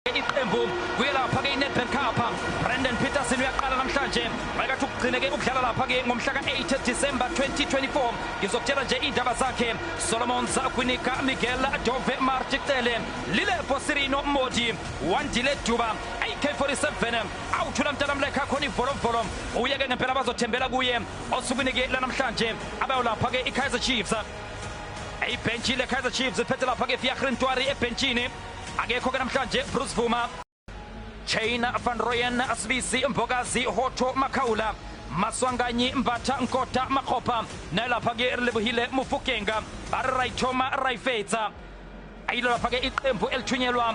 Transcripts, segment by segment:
Iqembu kuye lapha-ke i-Nedbank Cup. Brandon Petersen uyaqala namhlanje, wayekathi ukugcine-ke ukudlala lapha-ke ngomhla ka-8 December 2024. Ngizokutshela nje iy'ndaba zakhe. Solomons Kwinika, Miguel Dove, Marti Cele, Lilepo Sirino Modi, Wandile Duba, AK47 awuthula mntana mlekha khona ivolovolo. Uye-ke ngempela bazothembela kuye osukwini-ke lanamhlanje abayolapha-ke i-Kaizer Chiefs. Ibhentshi le-Kaizer Chiefs iphethe lapha-ke Fiacre Ntwari ebhentshini, akekho-ke namhlanje Bruce Bvuma, Chain van Rooyen, Sibisi Mbokazi, Hotto Makhaula, Maswanganyi, Mbatha, Nkota, Makgopa, naye lapha-ke Relebohile Mofokeng. Ba re rayithoma rayifetsa ayilo lapha-ke iqembu elithunyelwa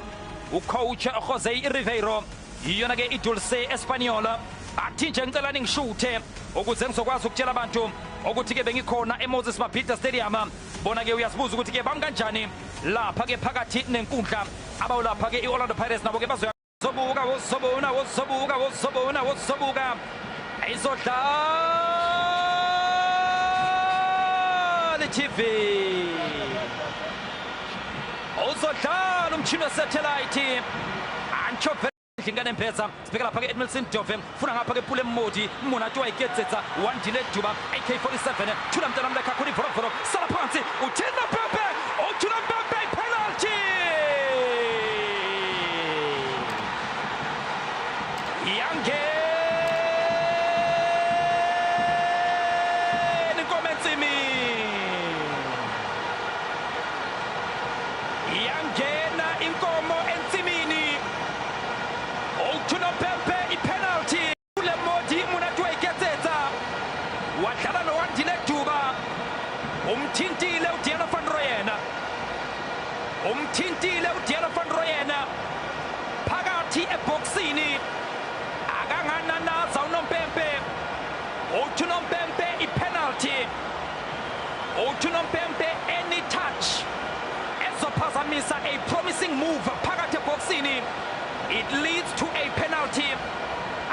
ucoach Jose Riveiro, yiyona-ke iDulce Espanyola. Athi nje ngicela ningishuthe ukuze ngizokwazi ukutshela abantu ukuthi-ke bengikhona eMoses Mabhida Stadium. Bona-ke uyazibuza ukuthi-ke bami kanjani lapha-ke phakathi nenkundla abawulapha-ke i-Orlando Pirates, nabo-ke bazoya zobuka wozobona wozobuka wozobona wozobuka izodlala i-TV, uzodlala umchini wesatellite antsho ingane mpeza. Sibheka lapha-ke Edmilson Dove, funa ngapha-ke Pule Mmodi, Monate wa iketsetsa, Wandile Duba, AK47, thula mntana mlekha khona ivolovolo, sala phansi uthina Pepe, uthula Pepe, penalty yangena inkomo ensimini, yangena inkomo ensimini, uthula Pepe, ipenalty. Ule Modi, Monate wa iketsetsa, wadlala noWandile Duba, umthintile uDeano van Rooyen, umthintile uDeano van Rooyen phakathi ebhokisini, akangananaza unompempe, uthi unompempe ipenalty. Uthi unompempe any touch ezophazamisa a promising move phakathi ebhokisini, it leads to a penalty.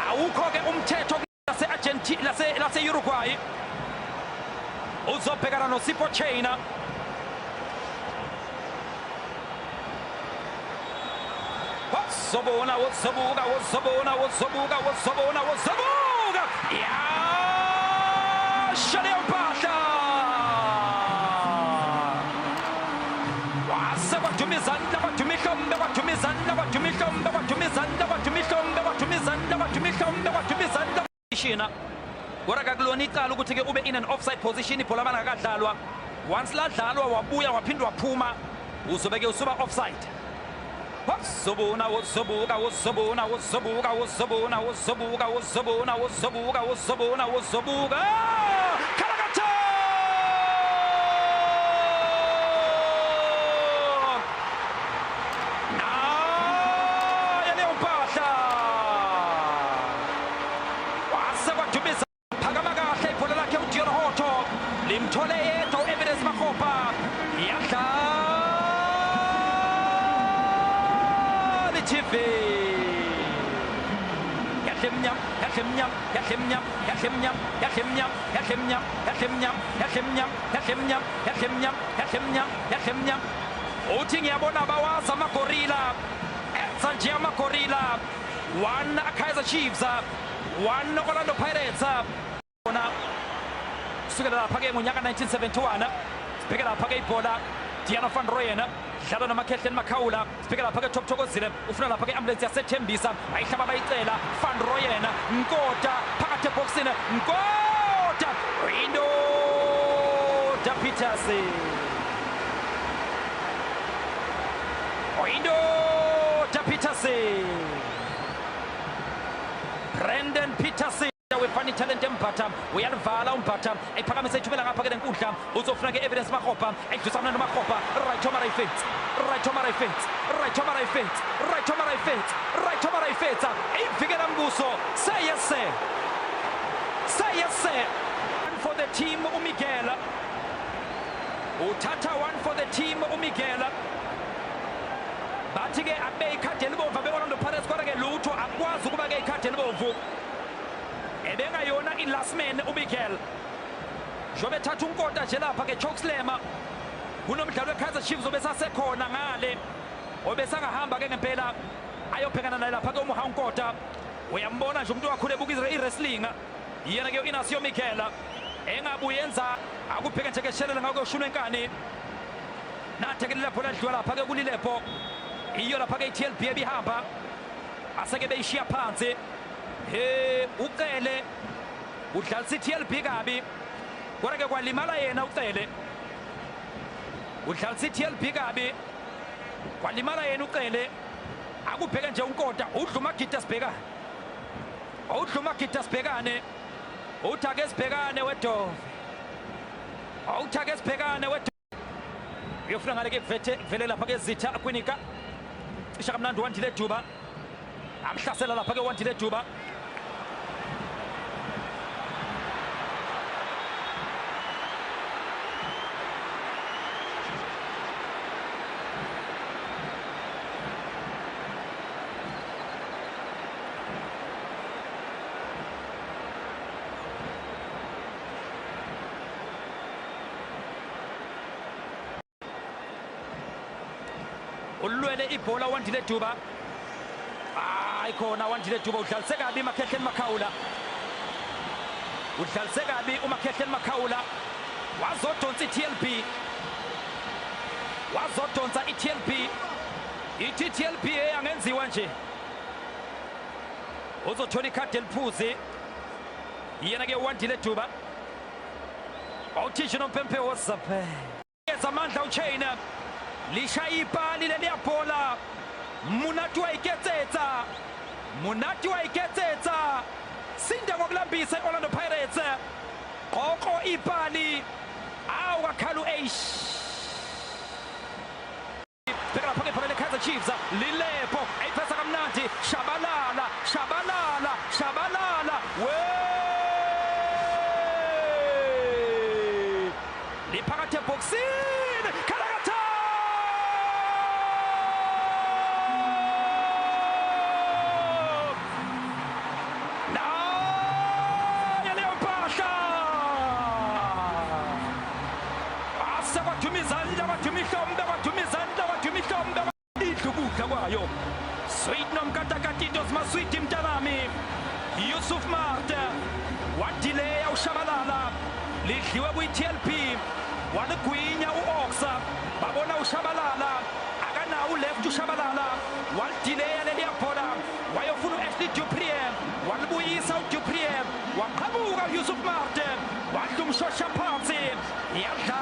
Awukho-ke umthetho lase-Argentina, lase-Uruguay uzobhekana noSipho Chaine. Wozobona wozobuka wozobona wozobuka wozobona wozobuka yasha leyo mpahla, wase kwaduma izandla, kwaduma ihlombe, kwaduma izandla, kwaduma ihlombe, kwaduma izandla, kwaduma ihlombe, kwaduma izandla, kwaduma ihlombe, kwaduma izandla shina. Kodwa kakulona icala ukuthi-ke ube in an offside position ibhola malangakadlalwa. Once ladlalwa wabuya waphinde waphuma, uzobe-ke usuba offside. Wozobona wozobuka wozobona wozobuka wozobona wozobuka wozobona wozobuka wozobona wozobuka khalakatha naye leyo mpahla, wase kwadumisa, phakama kahle ibhola lakhe uDeon Hotto, limthole yedwa u-Evidence Makgopa, yadlala i-TV, yahle mnyama, yahle mnyama, yahle mnyama, yahle mnyama, yahle mnyama, yahle mnyama, yahle mnyama, yahle mnyama, yahle mnyama, yahle mnyama, yahle mnyama, yahle mnyama. Uthi ngiyabona bawazi amagorila, enza nje amagorila. 1 Kaizer Chiefs, 1 Orlando Pirates. Bona kusukela lapha-ke ngonyaka 1971. Sibheke lapha-ke ibhola, Deano van Rooyen dlala noMakhehleni Makhaula. Sibheke lapha-ke Top Thokozile, ufuna lapha-ke ambulance yasethembisa, ayihlaba bayicela. Van Rooyen, Nkota phakathi ebhokisini, Nkota, indoda Peters, indoda Peterson, Brandon Peterson wefani talent. Embhatha uyalivala uMbatha, ephakamisa ithumela ngapha ke lenkundla, uzofuna ke Evidence Makgopa, edlusa mnandi Makgopa, right omara ifence, right omara ifence, right omara ifence, right omara ifence, right omara ifence, ivikela mbuso. Say yes sir, say yes sir. One for the team uMiguel, uthatha one for the team uMiguel. Bathi ke akube ikhadi elibomvu abe-Orlando Pirates, kodwa ke lutho, akukwazi ukuba ke ikhadi elibomvu, ebengayona i-last man uMiguel njengoba ethatha uNkota nje lapha ke chokeslam kunomdlalo we-Kaizer Chiefs obesasekhona ngale obesangahamba ke ngempela. Ayobhekana naye lapha ke uMohau Nkota. Uyambona nje umuntu wakhule ebuka i-wrestling. Yena ke u-Inacio Miguel engabuyenza akubheke nje ke shelela ngakho ushunwe enkani. Natheke lepho ladliwa lapha ke kulilepho. Iyo lapha ke i-TLB ebihamba. Aseke beyishiya phansi. He uCele udlalisa i-TLB kabi. Kodwa ke kwalimala yena uCele. Udlalisa i-TLB kabi. Kwalimala yena uCele. Akubheke nje uNkota udla umagida sibhekane. Udla umagida sibhekane. Uthi ake sibhekane wedove. Uthi ake sibhekane wedove. Uyofuna ngale ke kuvethe kuvele lapha ke Zitha Kwinika. Cisha kamnandi Wandile Duba. Amhlasela lapha ke Wandile Duba. Ulwele ibhola Wandile Duba. Hayi khona Wandile Duba udlalise kabi uMakhehleni Makhaula. Udlalise kabi uMakhehleni Makhaula. Wazodonsa i-TLB. Wazodonsa i-TLB. Ithi TLB angenziwa nje. Uzothola ikhadi eliphuzi. Yena ke Wandile Duba. Awuthisha nompempe wozaphe. Amandla uChaina lishaya ipali leliya bhola. Monate wa iketsetsa. Monate wa iketsetsa. Sinda ngokulambisa i-Orlando Pirates. Qoqo ipali. Awu kakhalu eish. Bheka lapha ke ibhola le-Kaizer Chiefs. Lilepo ayiphesa kamnandi. Shabalala, Shabalala, Shabalala. We! Liphakathi ebhokisini. Khalakatha! Nayo leyo mpahla. Ase kwaduma izandla, kwaduma ihlombe, kwaduma izandla, kwaduma ihlombe. Idla ukudla kwayo. Sweet nomkatakatito zimaswiti mntanami. Yusuf Marte wadileya uShabalala. Lidliwe kwi-TLB. Waligwinya u-Oxa. Babona uShabalala. Akanawo u-left uShabalala. Walidileya leliya bhola. Wayofuna u-Ashley Du Preez. Walibuyisa uDu Preez. Waqhamuka uYusuf Marte. Wadla umshosha phansi. Yadlala